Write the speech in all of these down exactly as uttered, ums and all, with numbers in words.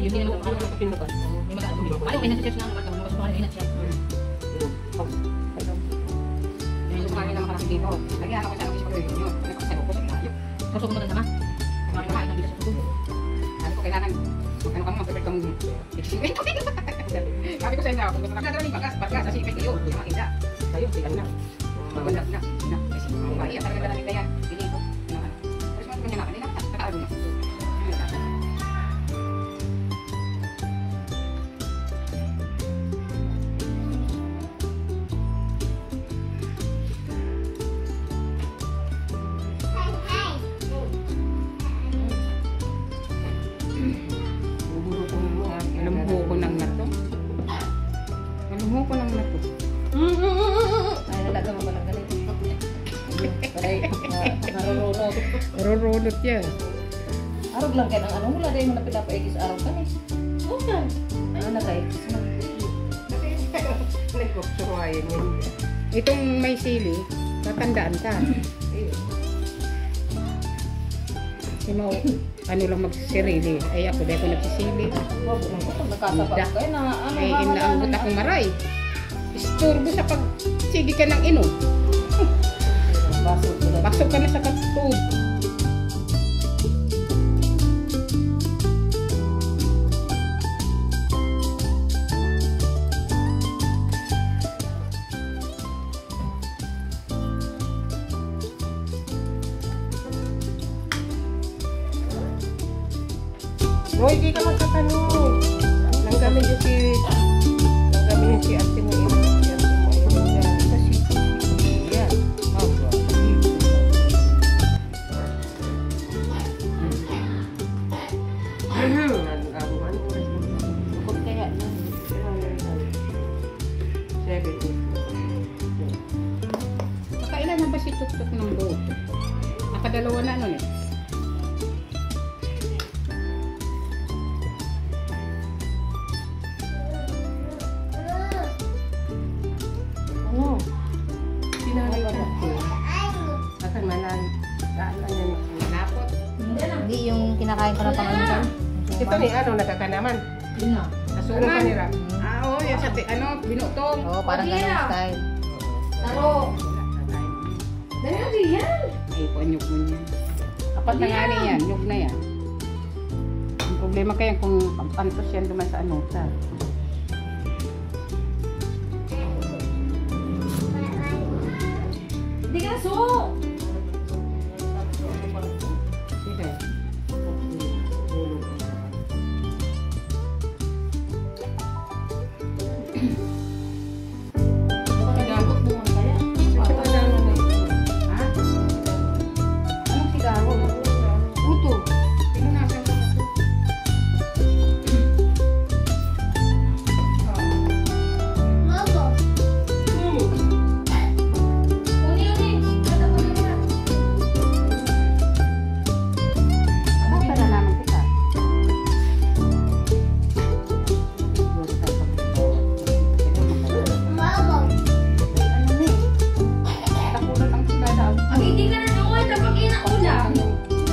Hindi naman sa mga pinapal. Hindi mag-aalam. Ano, may nasa-search na ang mga mga mga siya. Gusto nga nila makarami dito. Lagi na ako sa office ko, yun, yun. Nagpapasalo ko sa mga yun. Gusto ko maganda nga. Mga kain ng bigas sa tubo. Sabi ko, kailangan, ano ka mo, mag-prepare ka muna. Sabi ko sa inyo, kung gusto na, dadala ng bagas, bagas, sa sipit kayo, hindi makita. Kayo, tingnan na. Maganda na. Ina, kasi, babae, ang talaga talaga yan. Hindi ko. Ano, ano. Pero sa mga ganyan na, kanina, nakakaano na. Alam ko ko nang nato. Alam ko ko nang nato. Ay, wala ka mo palang galing. Ay, ah, narurunod. Narurunod yan. Arog lang kayo ng ano, wala dahil mo na pinapaigis arog ka ni. Okay. Ano na kayo? Nagkuksuruhayan yun. Itong may sili, tatandaan ka. Sino, ano lang magsisirili. Ay, ako, di ako nagsisili. Huwag lang. Ito, nagkasabag Ida. Kayo na, ano, Ay, inaanggot akong maray. Isturbo sa pag, sige ka ng inom. Basog ka na. Basog ka na sa katulog. Hoy, di ka magkakanon. Nang kami yung si, nang kami yung si ate mo, yung si ate mo, yung si ate mo. Kasi, yan. Opo. Bukod kaya na. Seven. Nakailan na ba si Tuktok ng buo? Nakadalawa na nun eh. Ano? Sinanay ka. Akan manan. Daan lang yan. Lapot. Hindi yung kinakain ko na pangalan. Ito ni ano, nagkakanaman. Yun na. Ano Asuman. Kanira? Ah, oo, yung sa ti-, ano, binutong. Oo, parang ganun style. Taro. Dali, Rian. Ay, panyog mo niya. Apat na nga Rian. Yan, nyug na yan. Ang problema kaya kung pantos yan duman sa ano, sa Di ka so! Sige. Pagkagabot mo man kaya? Ha? Anong sigawan? Puto. Pinunasan ko na to. Basta na naman kita. Ano ni? Takulan ang sinadaan. Ang hindi ka na doon, kapag inaulang.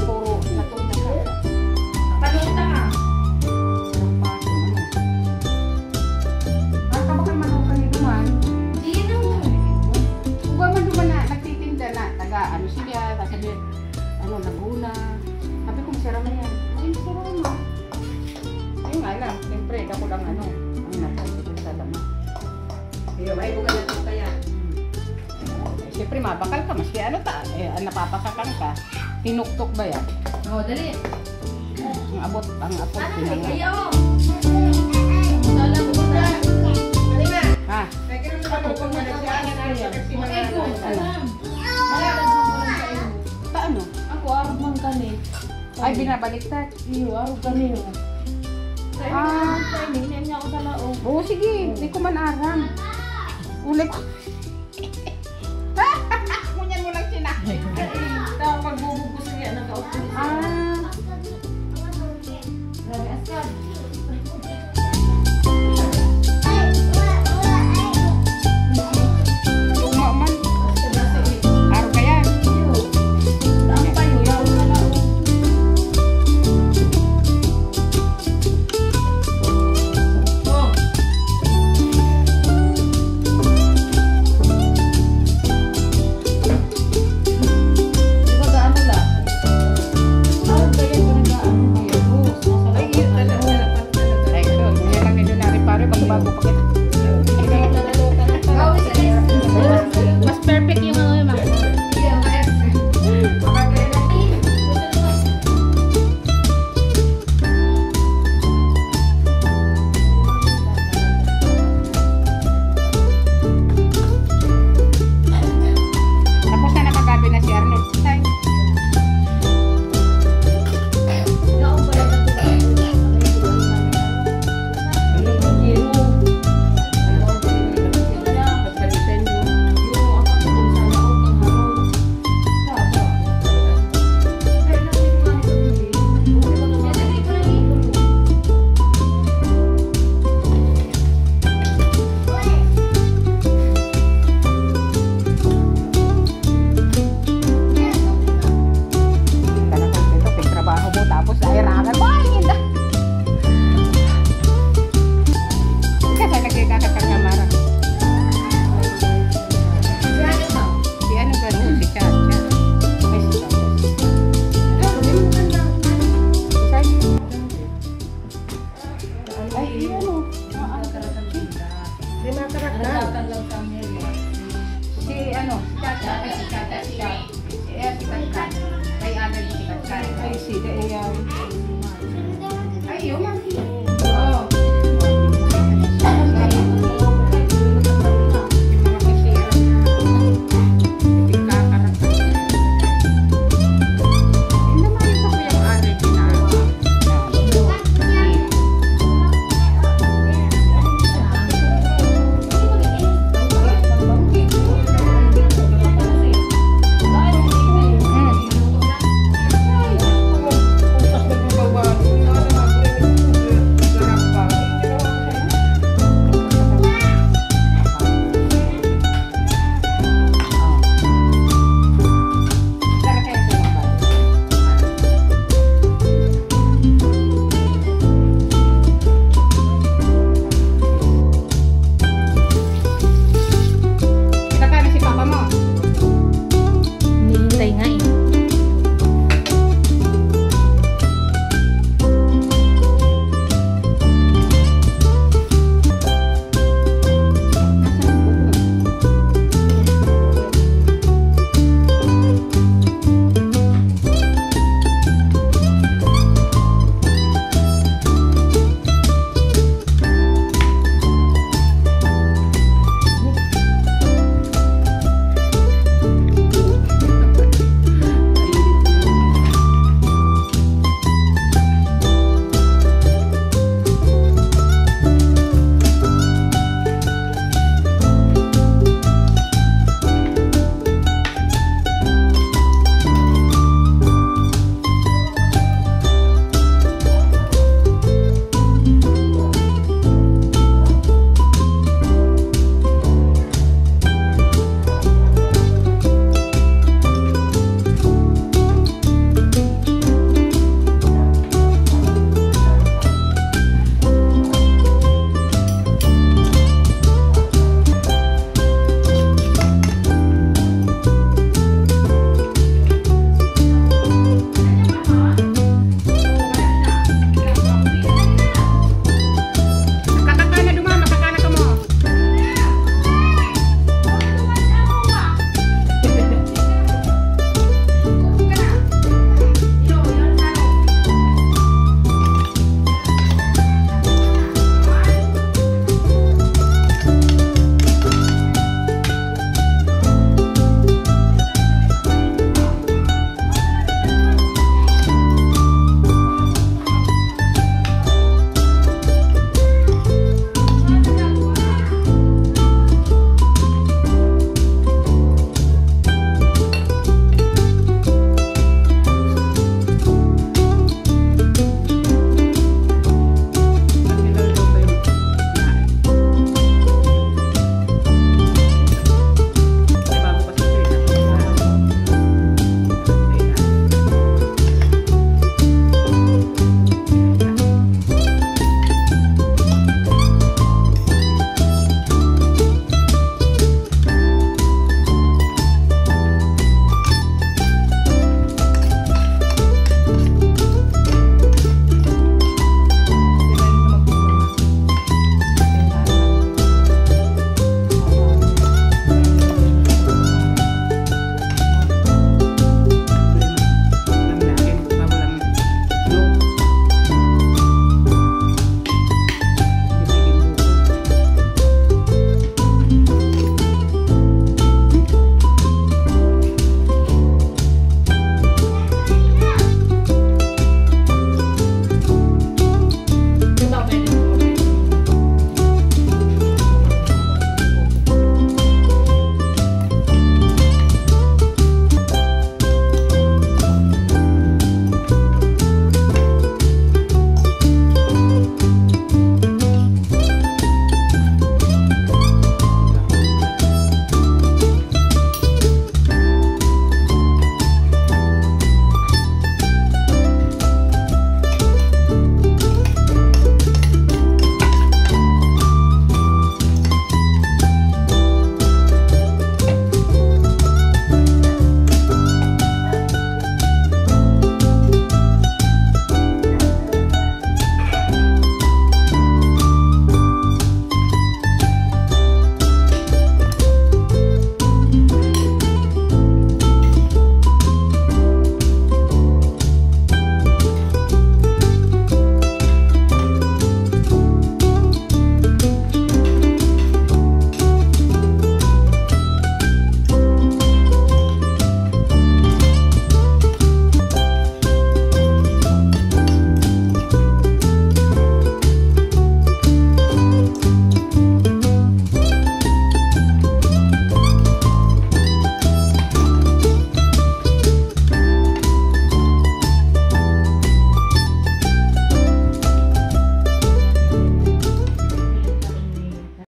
Puro natog na siya. Paluta ka. Sarap pa, ano. Ang kabakal manok ka ni Duman. Di na. Uga man Duman na nagtitinda na, taga ano siya, sasabihin, ano, Laguna. Sabi ko, "Masira na yan." Ay, masira na. Yun nga lang, siyempre, ako lang ano, ang nasa sa laman. Ayun, may buka na po kaya. Hmm. Siyempre, mabakal ka, maski ano ta, eh, ah, napapakakan ka. Tinuktok ba yan? Oh, dali. Ang abot, ang abot, Ano, tinanga. Kaya, oh. Dala mo na. Ha? Okay, go. Ano? Paano? Ako, arog man ka ni. Ay, binabaliktad. Iyo, arog ka ni, oh. Ah. Sa ini, ini niya ako sa laog. Oo, sige. Hindi ko man aram. Ulit. Ngunyan mo lang sinabi. Tapos magbubugos niya, nakaupos. Ah. Grabe, askad.